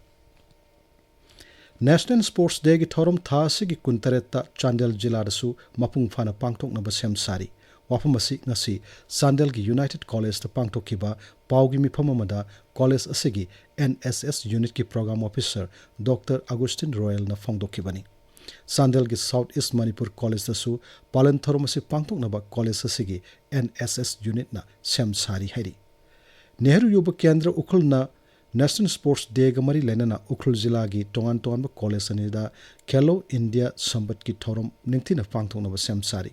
National Sports Dayꯒꯤ ꯊꯧꯔꯝ ꯊꯥ ꯑꯁꯤꯒꯤ ꯀꯨꯟꯇꯔꯦꯠꯇ ꯆꯥꯟꯗꯦꯜ ꯖꯤꯂꯥꯗꯁꯨ ꯃꯄꯨꯡ ꯐꯥꯅ ꯄꯥꯡꯊꯣꯛꯅꯕ ꯁꯦꯝ ꯁꯥꯔꯤ꯫ ꯋꯥꯐꯝ ꯑꯁꯤ ꯉꯁꯤ ꯆꯥꯟꯗꯦꯜꯒꯤ United Collegeꯇ ꯄꯥꯡꯊꯣꯛꯈꯤꯕ ꯄꯥꯎꯒꯤ ꯃꯤꯐꯝ ꯑꯃꯗ college ꯑꯁꯤꯒꯤ N S S unitꯀꯤ program officer Doctor Augustine Royalꯅ ꯐꯣꯡꯗꯣꯛꯈꯤꯕꯅꯤ꯫ ꯆꯥꯟꯗꯦꯜꯒꯤ South East Manipur Collegeꯇꯁꯨ ꯄꯥꯂꯟ ꯊꯧꯔꯝ ꯑꯁꯤ ꯄꯥꯡꯊꯣꯛꯅꯕ college ꯑꯁꯤꯒꯤ N S S unitꯅ ꯁꯦꯝ ꯁꯥꯔꯤ ꯍꯥꯏꯔꯤ꯫ ꯅꯦꯍꯔꯨ ꯌꯨꯕ ꯀꯦꯟꯗ꯭ꯔ ꯎꯈ꯭ꯔꯨꯜꯅ National Sports Dayꯒ ꯃꯔꯤ ꯂꯩꯅꯅ ꯎꯈ꯭ꯔꯨꯜ ꯖꯤꯂꯥꯒꯤ ꯇꯣꯉꯥꯟ ꯇꯣꯉꯥꯟꯕ college ꯑꯅꯤꯗ Khelo India Samvatꯀꯤ ꯊꯧꯔꯝ ꯅꯤꯡꯊꯤꯅ ꯄꯥꯡꯊꯣꯛꯅꯕ ꯁꯦꯝ ꯁꯥꯔꯤ꯫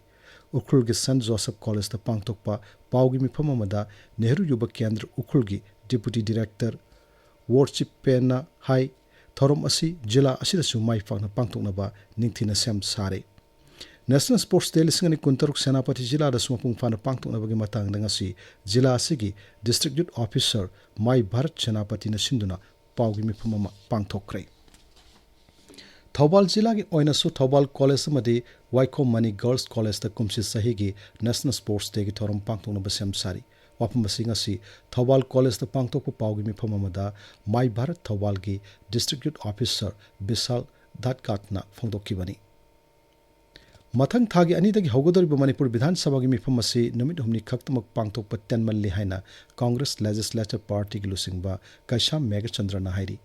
ꯎꯈ꯭ꯔꯨꯜꯒꯤ Saint Joseph Collegeꯇ ꯄꯥꯡꯊꯣꯛꯄ ꯄꯥꯎꯒꯤ ꯃꯤꯐꯝ ꯑꯃꯗ ꯅꯦꯍꯔꯨ ꯌꯨꯕ ꯀꯦꯟꯗ꯭ꯔ ꯎꯈ꯭ꯔꯨꯜꯒꯤ Deputy Director ꯋꯣꯔꯆꯤꯞꯄꯦꯟꯅ ꯍꯥꯏ, ꯊꯧꯔꯝ ꯑꯁꯤ ꯖꯤꯂꯥ ꯑꯁꯤꯗꯁꯨ ꯃꯥꯏ ꯄꯥꯛꯅ ꯄꯥꯡꯊꯣꯛꯅꯕ ꯅꯤꯡꯊꯤꯅ ꯁꯦꯝ ꯁꯥꯔꯦ꯫ National Sports Day ꯂꯤꯁꯤꯡ ꯑꯅꯤ ꯀꯨꯟꯇꯔꯨꯛ ꯁꯦꯅꯥꯄꯇꯤ ꯖꯤꯂꯥꯗꯁꯨ ꯃꯄꯨꯡ ꯐꯥꯅ ꯄꯥꯡꯊꯣꯛꯅꯕꯒꯤ ꯃꯇꯥꯡꯗ ꯉꯁꯤ ꯖꯤꯂꯥ ꯑꯁꯤꯒꯤ District Youth Officer ꯃꯥꯏ ꯚꯥꯔꯠ ꯁꯦꯅꯥꯄꯇꯤꯅ ꯁꯤꯟꯗꯨꯅ ꯄꯥꯎꯒꯤ ꯃꯤꯐꯝ ꯑꯃ ꯄꯥꯡꯊꯣꯛꯈ꯭ꯔꯦ꯫ ꯊꯧꯕꯥꯜ ꯖꯤꯂꯥꯒꯤ ꯑꯣꯏꯅꯁꯨ ꯊꯧꯕꯥꯜ ꯀꯣꯂꯦꯖ ꯑꯃꯗꯤ ꯋꯥꯏꯈꯣꯝ ꯃꯅꯤ ꯒꯔꯜꯁ ꯀꯣꯂꯦꯖꯇ ꯀꯨꯝꯁꯤ ꯆꯍꯤꯒꯤ ꯅꯦꯁꯅꯦꯜ ꯁ꯭ꯄꯣꯔꯠꯁ ꯗꯦꯒꯤ ꯊꯧꯔꯝ ꯄꯥꯡꯊꯣꯛꯅꯕ ꯁꯦꯝ ꯁꯥꯔꯤ꯫ ꯋꯥꯐꯝ ꯑꯁꯤ ꯉꯁꯤ ꯊꯧꯕꯥꯜ ꯀꯣꯂꯦꯖꯇ ꯄꯥꯡꯊꯣꯛꯄ ꯄꯥꯎꯒꯤ ꯃꯤꯐꯝ ꯑꯃꯗ ꯃꯥꯏ ꯚꯥꯔꯠ ꯊꯧꯕꯥꯜꯒꯤ ꯗꯤꯁꯇ꯭ꯔꯤꯛ ꯌꯨꯠ ꯑꯣꯐꯤꯁꯥꯔ ꯕꯤꯁꯥꯜ ꯙꯥꯠꯀꯥꯠꯅ ꯐꯣꯡꯗꯣꯛꯈꯤꯕꯅꯤ꯫ ꯃꯊꯪ ꯊꯥꯒꯤ ꯑꯅꯤꯗꯒꯤ ꯍꯧꯒꯗꯧꯔꯤꯕ ꯃꯅꯤꯄꯨꯔ ꯕꯤꯙꯥꯟ ꯁꯚꯥꯒꯤ ꯃꯤꯐꯝ ꯑꯁꯤ ꯅꯨꯃꯤꯠ ꯍꯨꯝꯅꯤ ꯈꯛꯇꯃꯛ ꯄꯥꯡꯊꯣꯛꯄ ꯇꯦꯟꯃꯜꯂꯤ ꯍꯥꯏꯅ ꯀꯣꯡꯒ꯭ꯔꯦꯁ ꯂꯦꯖꯤꯁꯂꯦꯆꯔ ꯄꯥꯔꯇꯤꯒꯤ ꯂꯨꯆꯤꯡꯕ ꯀꯩꯁꯥꯝ ꯃꯦꯘꯆꯟꯗ꯭ꯔꯅ ꯍꯥꯏꯔꯤ꯫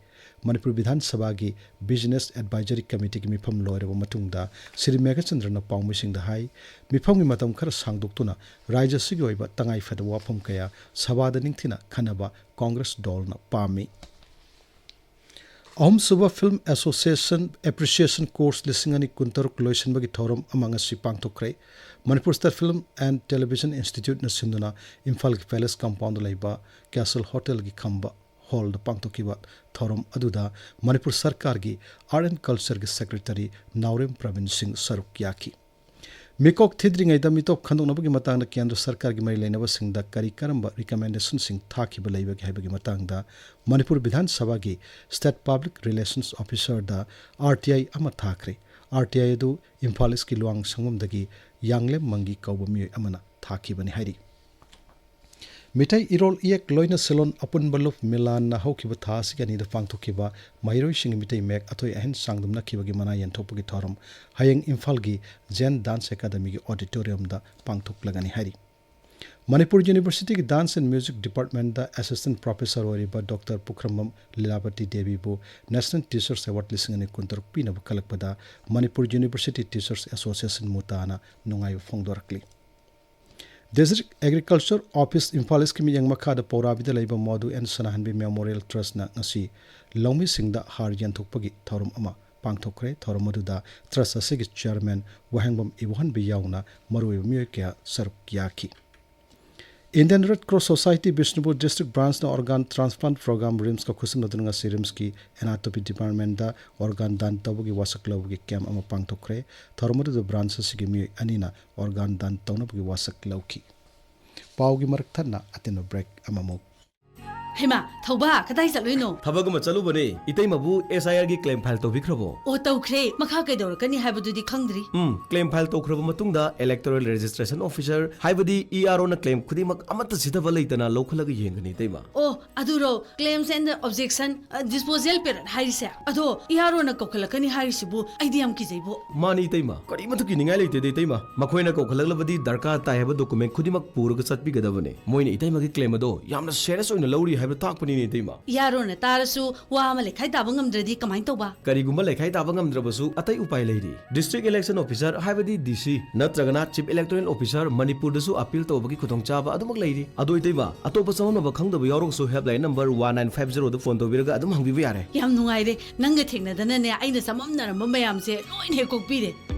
ꯃꯅꯤꯄꯨꯔ ꯕꯤꯙꯥꯟ ꯁꯚꯥꯒꯤ ꯕꯤꯖꯤꯅꯦꯁ ꯑꯦꯗꯚꯥꯏꯖꯔꯤ ꯀꯃꯤꯇꯤꯒꯤ ꯃꯤꯐꯝ ꯂꯣꯏꯔꯕ ꯃꯇꯨꯡꯗ ꯁ꯭ꯔꯤ ꯃꯦꯘꯆꯟꯗ꯭ꯔꯅ ꯄꯥꯎꯃꯤꯁꯤꯡꯗ ꯍꯥꯏ, ꯃꯤꯐꯝꯒꯤ ꯃꯇꯝ ꯈꯔ ꯁꯥꯡꯗꯣꯛꯇꯨꯅ ꯔꯥꯖ꯭ꯌ ꯑꯁꯤꯒꯤ ꯑꯣꯏꯕ ꯇꯉꯥꯏꯐꯗꯕ ꯋꯥꯐꯝ ꯀꯌꯥ ꯁꯚꯥꯗ ꯅꯤꯡꯊꯤꯅ ꯈꯟꯅꯕ ꯀꯣꯡꯒ꯭ꯔꯦꯁ ꯗꯣꯜꯅ ꯄꯥꯝꯃꯤ꯫ ꯑꯍꯨꯝꯁꯨꯕ ꯐꯤꯜꯝ ꯑꯦꯁꯣꯁꯤꯌꯦꯁꯟ ꯑꯦꯄ꯭ꯔꯤꯁꯤꯌꯦꯁꯟ ꯀꯣꯔꯁ ꯂꯤꯁꯤꯡ ꯑꯅꯤ ꯀꯨꯟꯇꯔꯨꯛ ꯂꯣꯏꯁꯤꯟꯕꯒꯤ ꯊꯧꯔꯝ ꯑꯃ ꯉꯁꯤ ꯄꯥꯡꯊꯣꯛꯈ꯭ꯔꯦ꯫ Manipur state film and television ꯏꯟꯁꯇꯤꯇ꯭ꯌꯨꯠꯅ ꯁꯤꯟꯗꯨꯅ ꯏꯝꯐꯥꯜꯒꯤ ꯄꯦꯂꯦꯁ ꯀꯝꯄꯥꯎꯟꯗ ꯂꯩꯕ ꯀꯦꯁꯜ ꯍꯣꯇꯦꯜꯒꯤ ꯈꯝꯕ ꯍꯣꯜꯗ ꯄꯥꯡꯊꯣꯛꯈꯤꯕ ꯊꯧꯔꯝ ꯑꯗꯨꯗ ꯃꯅꯤꯄꯨꯔ ꯁꯔꯀꯥꯔꯒꯤ ꯑꯥꯔꯠ ꯑꯦꯟ ꯀꯜꯆꯔꯒꯤ ꯁꯦꯀ꯭ꯔꯦꯇꯔꯤ ꯅꯥꯎꯔꯦꯝ ꯄ꯭ꯔꯕꯤꯟ ꯁꯤꯡ ꯁꯔꯨꯛ ꯌꯥꯈꯤ꯫ ꯃꯤꯀꯣꯛ ꯊꯤꯗ꯭ꯔꯤꯉꯩꯗ ꯃꯤꯇꯣꯞ ꯈꯟꯗꯣꯛꯅꯕꯒꯤ ꯃꯇꯥꯡꯗ ꯀꯦꯟꯗ꯭ꯔ ꯁꯔꯀꯥꯔꯒꯤ ꯃꯔꯤ ꯂꯩꯅꯕꯁꯤꯡꯗ ꯀꯔꯤ ꯀꯔꯝꯕ ꯔꯤꯀꯃꯦꯟꯗꯦꯁꯟꯁꯤꯡ ꯊꯥꯈꯤꯕ ꯂꯩꯕꯒꯦ ꯍꯥꯏꯕꯒꯤ ꯃꯇꯥꯡꯗ ꯃꯅꯤꯄꯨꯔ ꯕꯤꯙꯥꯟ ꯁꯚꯥꯒꯤ ꯁ꯭ꯇꯦꯠ ꯄꯕ꯭ꯂꯤꯛ ꯔꯤꯂꯦꯁꯟꯁ ꯑꯣꯐꯤꯁꯥꯔꯗ ꯑꯥꯔ ꯇꯤ ꯑꯥꯏ ꯑꯃ ꯊꯥꯈ꯭ꯔꯦ꯫ ꯑꯥꯔ ꯇꯤ ꯑꯥꯏ ꯑꯗꯨ ꯏꯝꯐꯥꯜ ꯏꯁꯀꯤ ꯂꯨꯋꯥꯡ ꯁꯪꯕꯝꯗꯒꯤ ꯌꯥꯡꯂꯦꯝ ꯃꯪꯒꯤ ꯀꯧꯕ ꯃꯤꯑꯣꯏ ꯑꯃꯅ ꯊꯥꯈꯤꯕꯅꯤ ꯍꯥꯏꯔꯤ꯫ ꯃꯤꯇꯩ ꯏꯔꯣꯜ ꯏꯌꯦꯛ ꯂꯣꯏꯅ ꯁꯦꯜꯂꯣꯟ ꯑꯄꯨꯟꯕ ꯂꯨꯞ ꯃꯤꯂꯥꯟꯅ ꯍꯧꯈꯤꯕ ꯊꯥ ꯑꯁꯤꯒꯤ ꯑꯅꯤꯗ ꯄꯥꯡꯊꯣꯛꯈꯤꯕ ꯃꯍꯩꯔꯣꯏꯁꯤꯡꯒꯤ ꯃꯤꯇꯩ ꯃꯌꯦꯛ ꯑꯊꯣꯏ ꯑꯍꯦꯟ ꯆꯥꯡꯗꯝꯅꯈꯤꯕꯒꯤ ꯃꯅꯥ ꯌꯦꯟꯊꯣꯛꯄꯒꯤ ꯊꯧꯔꯝ ꯍꯌꯦꯡ ꯏꯝꯐꯥꯜꯒꯤ ꯖꯦꯟ ꯗꯥꯟꯁ ꯑꯦꯀꯥꯗꯃꯤꯒꯤ ꯑꯣꯗꯤꯇꯣꯔꯤꯌꯝꯗ ꯄꯥꯡꯊꯣꯛꯂꯒꯅꯤ ꯍꯥꯏꯔꯤ꯫ ꯃꯅꯤꯄꯨꯔ ꯌꯨꯅꯤꯚꯔꯁꯤꯇꯤꯒꯤ ꯗꯥꯟꯁ ꯑꯦꯟ ꯃ꯭ꯌꯨꯖꯤꯛ ꯗꯤꯄꯥꯔꯠꯃꯦꯟꯗ ꯑꯦꯁꯤꯁꯇꯦꯟ ꯄ꯭ꯔꯣꯐꯦꯁꯔ ꯑꯣꯏꯔꯤꯕ ꯗꯣꯛꯇꯔ ꯄꯨꯈ꯭ꯔꯝꯕꯝ ꯂꯤꯂꯥꯕꯇꯤ ꯗꯦꯕꯤꯕꯨ ꯅꯦꯁꯅꯦꯜ ꯇꯤꯆꯔꯁ ꯑꯦꯋꯥꯔꯗ ꯂꯤꯁꯤꯡ ꯑꯅꯤ ꯀꯨꯟꯇꯔꯨꯛ ꯄꯤꯅꯕ ꯀꯜꯂꯛꯄꯗ ꯃꯅꯤꯄꯨꯔ ꯌꯨꯅꯤꯚꯔꯁꯤꯇꯤ ꯇꯤꯆꯔꯁ ꯑꯦꯁꯣꯁꯤꯌꯦꯁꯟ, ꯃꯨꯇꯥꯅ ꯅꯨꯡꯉꯥꯏꯕ ꯐꯣꯡꯗꯣꯔꯛꯂꯤ꯫ ꯗꯤꯁꯇ꯭ꯔꯤꯛ ꯑꯦꯒ꯭ꯔꯤꯀꯜꯆꯔ ꯑꯣꯐꯤꯁ ꯏꯝꯐꯥꯜ ꯏꯁꯀꯤ ꯃꯤꯠꯌꯦꯡ ꯃꯈꯥꯗ ꯄꯧꯔꯥꯕꯤꯗ ꯂꯩꯕ ꯃꯣꯗꯨ ꯑꯦꯟ ꯁꯅꯥꯍꯟꯕꯤ ꯃꯦꯃꯣꯔꯤꯌꯦꯜ ꯇ꯭ꯔꯁꯅ ꯉꯁꯤ ꯂꯧꯃꯤꯁꯤꯡꯗ ꯍꯥꯔ ꯌꯦꯟꯊꯣꯛꯄꯒꯤ ꯊꯧꯔꯝ ꯑꯃ ꯄꯥꯡꯊꯣꯛꯈ꯭ꯔꯦ꯫ ꯊꯧꯔꯝ ꯑꯗꯨꯗ ꯇ꯭ꯔꯁ ꯑꯁꯤꯒꯤ ꯆꯤꯌꯔꯃꯦꯟ ꯋꯥꯍꯦꯡꯕꯝ ꯏꯕꯣꯍꯟꯕꯤ ꯌꯥꯎꯅ ꯃꯔꯨꯑꯣꯏꯕ ꯃꯤꯑꯣꯏ ꯀꯌꯥ ꯁꯔꯨꯛ ꯌꯥꯈꯤ꯫ Indian red cross society Bishnupur district ꯕ꯭ꯔꯥꯟꯁꯅ ꯑꯣꯔꯒꯥꯟ ꯇ꯭ꯔꯥꯟꯁꯄ꯭ꯂꯥꯟꯠ ꯄ꯭ꯔꯣꯒ꯭ꯔꯥꯝ ꯔꯤꯝꯁꯀ ꯈꯨꯠꯁꯝꯅꯗꯨꯅ ꯉꯁꯤ ꯔꯤꯝꯁꯀꯤ ꯑꯦꯅꯥꯇꯣꯃꯤ ꯗꯤꯄꯥꯔꯠꯃꯦꯟꯗ ꯑꯣꯔꯒꯥꯟ ꯗꯥꯟ ꯇꯧꯕꯒꯤ ꯋꯥꯁꯛ ꯂꯧꯕꯒꯤ ꯀꯦꯝꯞ ꯑꯃ ꯄꯥꯡꯊꯣꯛꯈ꯭ꯔꯦ꯫ ꯊꯧꯔꯝ ꯑꯗꯨꯗ ꯕ꯭ꯔꯥꯟꯁ ꯑꯁꯤꯒꯤ ꯃꯤꯑꯣꯏ ꯑꯅꯤꯅ ꯑꯣꯔꯒꯥꯟ ꯗꯥꯟ ꯇꯧꯅꯕꯒꯤ ꯋꯥꯁꯛ ꯂꯧꯈꯤ꯫ ꯄꯥꯎꯒꯤ ꯃꯔꯛ ꯊꯠꯅ ꯑꯇꯦꯟꯕ ꯕ꯭ꯔꯦꯛ ꯑꯃꯃꯨꯛ꯫ ꯍꯩꯃꯥ, ꯊꯧꯕꯥ, ꯀꯗꯥꯏ ꯆꯠꯂꯨꯏꯅꯣ? ꯊꯕꯛ ꯑꯃ ꯆꯠꯂꯨꯕꯅꯦ꯫ ꯏꯇꯩꯃꯕꯨ ꯑꯦꯁ ꯑꯥꯏ ꯑꯥꯔꯒꯤ ꯀ꯭ꯂꯦꯝ ꯐꯥꯏꯜ ꯇꯧꯕꯤꯈ꯭ꯔꯕꯣ? ꯑꯣ, ꯇꯧꯈ꯭ꯔꯦ꯫ ꯃꯈꯥ ꯀꯩꯗꯧꯔꯛꯀꯅꯤ ꯍꯥꯏꯕꯗꯨꯗꯤ ꯈꯪꯗ꯭ꯔꯤ꯫ ꯎꯝ, ꯀ꯭ꯂꯦꯝ ꯐꯥꯏꯜ ꯇꯧꯈ꯭ꯔꯕ ꯃꯇꯨꯡꯗ ꯏꯂꯦꯛꯇꯣꯔꯦꯜ ꯔꯦꯖꯤꯁꯇ꯭ꯔꯦꯁꯟ ꯑꯣꯐꯤꯁꯔ, ꯍꯥꯏꯕꯗꯤ ꯏ ꯑꯥꯔ ꯑꯣꯅ ꯀ꯭ꯂꯦꯝ ꯈꯨꯗꯤꯡꯃꯛ ꯑꯃꯠꯇ ꯁꯤꯊꯕ ꯂꯩꯇꯅ ꯂꯧꯈꯠꯂꯒ ꯌꯦꯡꯒꯅꯤ, ꯏꯇꯩꯃ꯫ ꯑꯣ, ꯑꯗꯨꯔꯣ, ꯀ꯭ꯂꯦꯝꯁ ꯑꯦꯟ ꯑꯣꯕꯖꯦꯛꯁꯟ, ꯑ, ꯗꯤꯁꯄꯣꯖꯦꯜ ꯄꯦꯔꯠ ꯍꯥꯏꯔꯤꯁꯦ? ꯑꯗꯣ ꯏ ꯑꯥꯔ ꯑꯣꯅ ꯀꯧꯈꯠꯂꯛꯀꯅꯤ ꯍꯥꯏꯔꯤꯁꯤꯕꯨ ꯑꯩꯗꯤ ꯌꯥꯝ ꯀꯤꯖꯩꯕꯣ꯫ ꯃꯥꯅꯤ, ꯏꯇꯩꯃ꯫ ꯀꯔꯤꯃꯠꯇ ꯀꯤꯅꯤꯡꯉꯥꯏ ꯂꯩꯇꯦꯗ, ꯏꯇꯩꯃ꯫ ꯃꯈꯣꯏꯅ ꯀꯧꯈꯠꯂꯛꯂꯕꯗꯤ ꯗꯔꯀꯥꯔ ꯇꯥꯏ ꯍꯥꯏꯕ ꯗꯣꯀꯨꯃꯦꯟ ꯈꯨꯗꯤꯡꯃꯛ ꯄꯨꯔꯒ ꯆꯠꯄꯤꯒꯗꯕꯅꯦ꯫ ꯃꯣꯏꯅ ꯏꯇꯩꯃꯒꯤ ꯀ꯭ꯂꯦꯝ ꯑꯗꯣ ꯌꯥꯝꯅ ꯁꯦꯔꯤꯌꯁ ꯑꯣꯏꯅ ꯂꯧꯔꯤ ꯍꯥꯏꯕ ꯇꯥꯛꯄꯅꯤꯅꯦ, ꯏꯇꯩꯃ꯫ ꯏ ꯑꯥꯔ ꯑꯣꯅ ꯇꯥꯔꯁꯨ ꯋꯥ ꯑꯃ ꯂꯩꯈꯥꯏ ꯇꯥꯕ ꯉꯝꯗ꯭ꯔꯗꯤ ꯀꯃꯥꯏꯅ ꯇꯧꯕ? ꯀꯔꯤꯒꯨꯝꯕ ꯂꯩꯈꯥꯏ ꯇꯥꯕ ꯉꯝꯗ꯭ꯔꯕꯁꯨ ꯑꯇꯩ ꯎꯄꯥꯏ ꯂꯩꯔꯤ꯫ ꯗꯤꯁꯇ꯭ꯔꯤꯛ ꯏꯂꯦꯛꯁꯟ ꯑꯣꯐꯤꯁꯔ, ꯍꯥꯏꯕꯗꯤ ꯗꯤ ꯁꯤ, ꯅꯠꯇ꯭ꯔꯒꯅ ꯆꯤꯐ ꯏꯂꯦꯛꯇꯣꯔꯦꯜ ꯑꯣꯐꯤꯁꯔ, ꯃꯅꯤꯄꯨꯔꯗꯁꯨ ꯑꯄꯤꯜ ꯇꯧꯕꯒꯤ ꯈꯨꯗꯣꯡꯆꯥꯕ ꯑꯗꯨꯃꯛ ꯂꯩꯔꯤ꯫ ꯑꯗꯣ ꯏꯇꯩꯃ, ꯑꯇꯣꯞꯄ ꯆꯃꯝꯅꯕ ꯈꯪꯗꯕ ꯌꯥꯎꯔꯒꯁꯨ helpline number one nine five ꯖꯦꯔꯣꯗ ꯐꯣꯟ ꯇꯧꯕꯤꯔꯒ ꯑꯗꯨꯝ ꯍꯪꯕꯤꯕ ꯌꯥꯔꯦ꯫ ꯌꯥꯝ ꯅꯨꯡꯉꯥꯏꯔꯦ, ꯅꯪꯒ ꯊꯦꯡꯅꯗꯅꯅꯦ ꯑꯩꯅ ꯆꯃꯝꯅꯔꯝꯕ ꯃꯌꯥꯝꯁꯦ ꯂꯣꯏꯅ ꯍꯦꯛ ꯀꯣꯛꯄꯤꯔꯦ꯫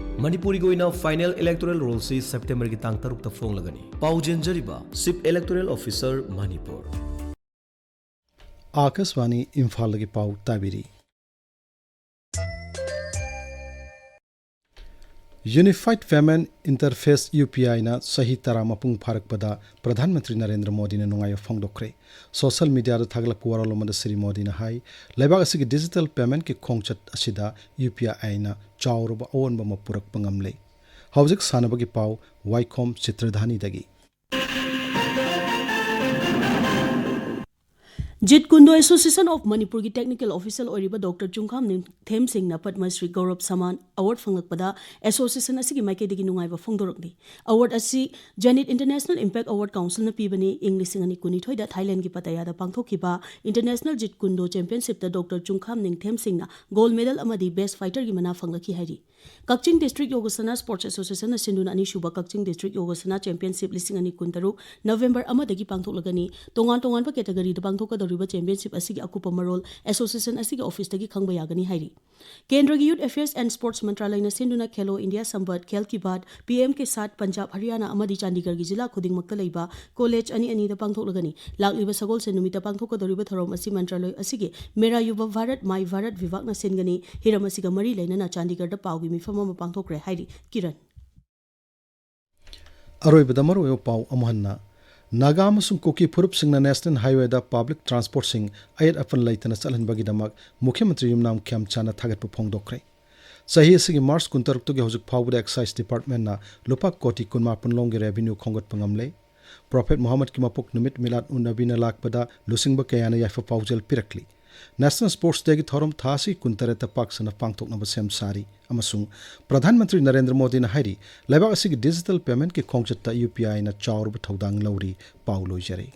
ꯃꯅꯤꯄꯨꯔꯒꯤ ꯑꯣꯏꯅ ꯐꯥꯏꯅꯦꯜ ꯏꯂꯦꯛꯇꯣꯔꯦꯜ ꯔꯣꯜꯁꯤ ꯁꯦꯞꯇꯦꯝꯕꯔꯒꯤ ꯇꯥꯡ ꯇꯔꯨꯛꯇ ꯐꯣꯡꯂꯒꯅꯤ꯫ ꯄꯥꯎ ꯆꯦꯟꯖꯔꯤꯕ ꯆꯤꯐ ꯏꯂꯦꯛꯇꯣꯔꯦꯜ ꯑꯣꯐꯤꯁꯔ, ꯃꯅꯤꯄꯨꯔ꯫ ꯑꯥꯀꯥꯁꯕꯥꯅꯤ ꯏꯝꯐꯥꯜꯗꯒꯤ ꯄꯥꯎ ꯇꯥꯕꯤꯔꯤ꯫ ꯌꯨꯅꯤꯐꯥꯏꯗ ꯄꯦꯃꯦꯟꯠ ꯏꯟꯇꯔꯐꯦꯁ, ꯌꯨ ꯄꯤ ꯑꯥꯏꯅ ꯆꯍꯤ ꯇꯔꯥ ꯃꯄꯨꯡ ꯐꯥꯔꯛꯄꯗ ꯄ꯭ꯔꯙꯥꯟ ꯃꯟꯇ꯭ꯔꯤ ꯅꯔꯦꯟꯗ꯭ꯔ ꯃꯣꯗꯤꯅ ꯅꯨꯡꯉꯥꯏꯕ ꯐꯣꯡꯗꯣꯛꯈ꯭ꯔꯦ꯫ ꯁꯣꯁꯤꯌꯦꯜ ꯃꯤꯗꯤꯌꯥꯗ ꯊꯥꯒꯠꯂꯛꯄ ꯋꯥꯔꯣꯜ ꯑꯃꯗ ꯁ꯭ꯔꯤ ꯃꯣꯗꯤꯅ ꯍꯥꯏ, ꯂꯩꯕꯥꯛ ꯑꯁꯤꯒꯤ ꯗꯤꯖꯤꯇꯦꯜ ꯄꯦꯃꯦꯟꯠꯀꯤ ꯈꯣꯡꯆꯠ ꯑꯁꯤꯗ ꯌꯨ ꯄꯤ ꯑꯥꯏꯅ ꯆꯥꯎꯔꯕ ꯑꯑꯣꯟꯕ ꯑꯃ ꯄꯨꯔꯛꯄ ꯉꯝꯂꯦ꯫ ꯍꯧꯖꯤꯛ ꯁꯥꯟꯅꯕꯒꯤ ꯄꯥꯎ ꯋꯥꯏꯈꯣꯝ ꯆꯤꯇ꯭ꯔꯙꯥꯅꯤꯗꯒꯤ꯫ ꯖꯤꯠ ꯀꯨꯟꯗꯣ ꯑꯦꯁꯣꯁꯤꯌꯦꯁꯟ ꯑꯣꯐ ꯃꯅꯤꯄꯨꯔꯒꯤ ꯇꯦꯛꯅꯤꯀꯦꯜ ꯑꯣꯐꯤꯁꯔ ꯑꯣꯏꯔꯤꯕ ꯗꯣꯛꯇꯔ ꯆꯨꯡꯈꯥꯝ ꯅꯤꯡꯊꯦꯝ ꯁꯤꯡꯅ ꯄꯗꯃ ꯁ꯭ꯔꯤ ꯒꯧꯔꯕ ꯁꯃꯥꯟ ꯑꯦꯋꯥꯔꯗ ꯐꯪꯂꯛꯄꯗ ꯑꯦꯁꯣꯁꯤꯌꯦꯁꯟ ꯑꯁꯤꯒꯤ ꯃꯥꯏꯀꯩꯗꯒꯤ ꯅꯨꯡꯉꯥꯏꯕ ꯐꯣꯡꯗꯣꯔꯛꯂꯤ꯫ ꯑꯦꯋꯥꯔꯗ ꯑꯁꯤ ꯖꯦꯅꯤꯠ ꯏꯟꯇꯔꯅꯦꯁꯅꯦꯜ ꯏꯝꯄꯦꯛ ꯑꯦꯋꯥꯔꯗ ꯀꯥꯎꯟꯁꯤꯜꯅ ꯄꯤꯕꯅꯤ꯫ ꯏꯪ ꯂꯤꯁꯤꯡ ꯑꯅꯤ ꯀꯨꯟꯅꯤꯊꯣꯏꯗ ꯊꯥꯏꯂꯦꯟꯗꯒꯤ ꯄꯇꯌꯥꯗ ꯄꯥꯡꯊꯣꯛꯈꯤꯕ ꯏꯟꯇꯔꯅꯦꯁꯅꯦꯜ ꯖꯤꯠ ꯀꯨꯟꯗꯣ ꯆꯦꯝꯄꯤꯌꯟꯁꯤꯞꯇ ꯗꯣꯛꯇꯔ ꯆꯨꯡꯈꯥꯝ ꯅꯤꯡꯊꯦꯝ ꯁꯤꯡꯅ ꯒꯣꯜꯗ ꯃꯦꯗꯜ ꯑꯃꯗꯤ ꯕꯦꯁ꯭ꯠ ꯐꯥꯏꯇꯔꯒꯤ ꯃꯅꯥ ꯐꯪꯂꯛꯈꯤ ꯍꯥꯏꯔꯤ꯫ ꯀꯛꯆꯤꯡ ꯗꯤꯁꯇ꯭ꯔꯤꯛ ꯌꯣꯒꯥꯁꯅꯥ ꯁ꯭ꯄꯣꯔꯠꯁ ꯑꯦꯁꯣꯁꯤꯌꯦꯁꯟꯅ ꯁꯤꯟꯗꯨꯅ ꯑꯅꯤꯁꯨꯕ ꯀꯛꯆꯤꯡ ꯗꯤꯁꯇ꯭ꯔꯤꯛ ꯌꯣꯒꯥꯁꯅꯥ ꯆꯦꯝꯄꯤꯌꯟꯁꯤꯞ ꯂꯤꯁꯤꯡ ꯑꯅꯤ ꯀꯨꯟꯇꯔꯨꯛ ꯅꯕꯦꯝꯕꯔ ꯑꯃꯗꯒꯤ ꯄꯥꯡꯊꯣꯛꯂꯒꯅꯤ꯫ ꯇꯣꯉꯥꯟ ꯇꯣꯉꯥꯟꯕ ꯀꯦꯇꯒꯔꯤꯗ ꯄꯥꯡꯊꯣꯛꯀꯗꯧꯔꯤꯕ ꯆꯦꯝꯄꯤꯌꯟꯁꯤꯞ ꯑꯁꯤꯒꯤ ꯑꯀꯨꯞꯄ ꯃꯔꯣꯜ ꯑꯦꯁꯣꯁꯤꯌꯦꯁꯟ ꯑꯁꯤꯒꯤ ꯑꯣꯐꯤꯁꯇꯒꯤ ꯈꯪꯕ ꯌꯥꯒꯅꯤ ꯍꯥꯏꯔꯤ꯫ ꯀꯦꯟꯗ꯭ꯔꯒꯤ ꯌꯨꯊ ꯑꯦꯐꯤꯌꯔꯁ ꯑꯦꯟ ꯁ꯭ꯄꯣꯔꯠꯁ ꯃꯟꯇ꯭ꯔꯥꯂꯌꯅ ꯁꯤꯟꯗꯨꯅ ꯈꯦꯂꯣ India ꯁꯝꯕꯠ, Khel Ki Baat, P M ꯀꯤꯁꯥꯠ, Punjab, ꯍꯔꯤꯌꯥꯅꯥ ꯑꯃꯗꯤ ꯆꯥꯟꯗꯤꯒꯔꯒꯤ ꯖꯤꯂꯥ ꯈꯨꯗꯤꯡꯃꯛꯇ ꯂꯩꯕ ꯀꯣꯂꯦꯖ ꯑꯅꯤ ꯑꯅꯤꯗ ꯄꯥꯡꯊꯣꯛꯂꯒꯅꯤ꯫ ꯂꯥꯛꯂꯤꯕ ꯁꯒꯣꯜꯁꯦꯟ ꯅꯨꯃꯤꯠꯇ ꯄꯥꯡꯊꯣꯛꯀꯗꯧꯔꯤꯕ ꯊꯧꯔꯝ ꯑꯁꯤ ꯃꯟꯇ꯭ꯔꯥꯂꯣꯏ ꯑꯁꯤꯒꯤ ꯃꯦꯔꯥ ꯌꯨꯕ ꯚꯥꯔꯠ, ꯃꯥꯏ ꯚꯥꯔꯠ ꯚꯤꯚꯥꯒꯅ ꯁꯤꯟꯒꯅꯤ꯫ ꯍꯤꯔꯝ ꯑꯁꯤꯒ ꯃꯔꯤ ꯂꯩꯅꯅ ꯆꯥꯟꯗꯤꯒꯔꯗ ꯄꯥꯎꯒꯤ ꯃꯤꯐꯝ ꯑꯃ ꯄꯥꯡꯊꯣꯛꯈ꯭ꯔꯦ ꯍꯥꯏꯔꯤ꯫ ꯀꯤꯔꯟ꯫ ꯑꯔꯣꯏꯕꯗ ꯃꯔꯨꯑꯣꯏꯕ ꯄꯥꯎ ꯑꯃꯨꯛ ꯍꯟꯅ꯫ ꯅꯥꯒꯥ ꯑꯃꯁꯨꯡ ꯀꯨꯀꯤ ꯐꯨꯔꯨꯞꯁꯤꯡꯅ ꯅꯦꯁꯅꯦꯜ ꯍꯥꯏꯋꯦꯗ ꯄꯕ꯭ꯂꯤꯛ ꯇ꯭ꯔꯥꯟꯁꯄꯣꯔꯠꯁꯤꯡ ꯑꯌꯦꯠ ꯑꯄꯟ ꯂꯩꯇꯅ ꯆꯠꯍꯟꯕꯒꯤꯗꯃꯛ ꯃꯨꯈ꯭ꯌ ꯃꯟꯇ꯭ꯔꯤ ꯌꯨꯝꯅꯥꯝ ꯈꯦꯝꯆꯥꯟꯅ ꯊꯥꯒꯠꯄ ꯐꯣꯡꯗꯣꯛꯈ꯭ꯔꯦ꯫ ꯆꯍꯤ ꯑꯁꯤꯒꯤ ꯃꯥꯔꯆ ꯀꯨꯟꯇꯔꯨꯛꯇꯒꯤ ꯍꯧꯖꯤꯛ ꯐꯥꯎꯕꯗ ꯑꯦꯛꯁꯥꯏꯁ ꯗꯤꯄꯥꯔꯠꯃꯦꯟꯅ ꯂꯨꯄꯥ ꯀꯣꯇꯤ ꯀꯨꯟꯃꯥꯄꯟ ꯂꯣꯝꯒꯤ ꯔꯦꯚꯤꯅ꯭ꯌꯨ ꯈꯣꯝꯒꯠꯄ ꯉꯝꯂꯦ꯫ ꯄ꯭ꯔꯣꯐꯦꯠ ꯃꯨꯍꯝꯃꯗꯀꯤ ꯃꯄꯣꯛ ꯅꯨꯃꯤꯠ ꯃꯤꯂꯥꯗ ꯎꯟ ꯅꯕꯤꯅ ꯂꯥꯛꯄꯗ ꯂꯨꯆꯤꯡꯕ ꯀꯌꯥꯅ ꯌꯥꯏꯐ ꯄꯥꯎꯖꯦꯜ ꯄꯤꯔꯛꯂꯤ꯫ ꯅꯦꯁꯅꯦꯜ ꯁ꯭ꯄꯣꯔꯠꯁ ꯗꯦꯒꯤ ꯊꯧꯔꯝ ꯊꯥ ꯑꯁꯤ ꯀꯨꯟꯇꯔꯦꯠꯇ ꯄꯥꯛ ꯁꯟꯅ ꯄꯥꯡꯊꯣꯛꯅꯕ ꯁꯦꯝ ꯁꯥꯔꯤ ꯑꯃꯁꯨꯡ ꯄ꯭ꯔꯙꯥꯟ ꯃꯟꯇ꯭ꯔꯤ ꯅꯔꯦꯟꯗ꯭ꯔ ꯃꯣꯗꯤꯅ ꯍꯥꯏꯔꯤ, ꯂꯩꯕꯥꯛ ꯑꯁꯤꯒꯤ ꯗꯤꯖꯤꯇꯦꯜ ꯄꯦꯃꯦꯟꯠꯀꯤ ꯈꯣꯡꯆꯠꯇ ꯌꯨ ꯄꯤ ꯑꯥꯏꯅ ꯆꯥꯎꯔꯕ ꯊꯧꯗꯥꯡ ꯂꯧꯔꯤ꯫ ꯄꯥꯎ ꯂꯣꯏꯖꯔꯦ꯫